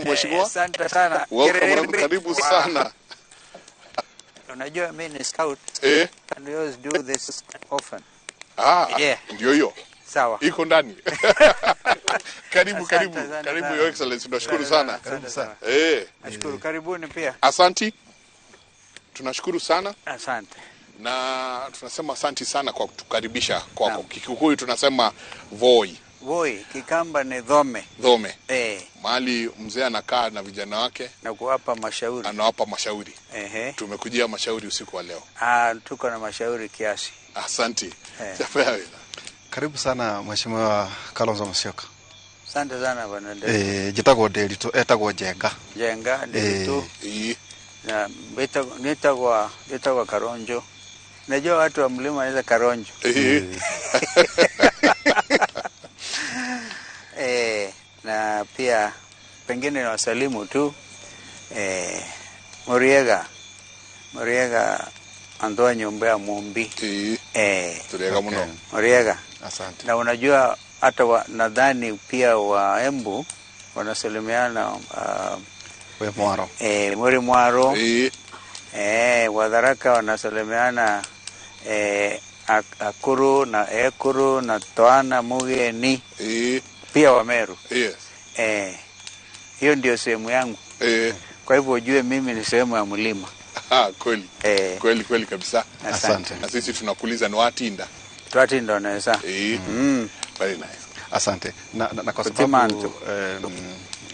Mheshimiwa. Asante sana. Welcome, karibu sana. Unajua mimi ni scout. And we always do this often. Ah, Yeah. ndio hiyo. Sawa. Iko ndani. Karibu, Asante karibu. sana Karibu sana. Your Excellency, tunashukuru sana. Asante sana. Nashukuru. Karibuni pia. Asanti. Tunashukuru sana. Asante. Na tunasema asanti sana kwa kutukaribisha kwako. Naam. Kikuyu tunasema voi. Voi, Kikamba ni dhome. Dhome. Mahali mzee anakaa na vijana wake na kuwapa mashauri. Anawapa mashauri. Ehe. Tumekujia mashauri usiku wa leo. Tuko na mashauri kiasi. Asanti. Karibu sana Mheshimiwa Kalonzo Musyoka. Asante sana bwana Nderitu. Njitagwo Nderitu, etagwo Njenga. Njenga Nderitu. Na nitagwa Karonjo. Najua watu wa mlima wanaita Karonjo. Na pia pengine nawasalimu tu. Muriega. Muriega andoa nyumba ya Mumbi. Turiega muno. Muriega. Asante. Na unajua hata nadhani pia wa Embu wanasalimiana we Mwaro. Muri Mwaro. Wadharaka wanasalimiana Akuru na Ekuru na Toana Mugeni. Pia wa Meru. Yes. Hiyo ndio sehemu yangu. Kwa hivyo ujue mimi ni sehemu ya mlima. Kweli. Kweli kweli kabisa. Asante. Na sisi tunakuuliza ni watinda. Twatinda naweza. Very nice. Asante. Na kwa Kutima sababu, ntu.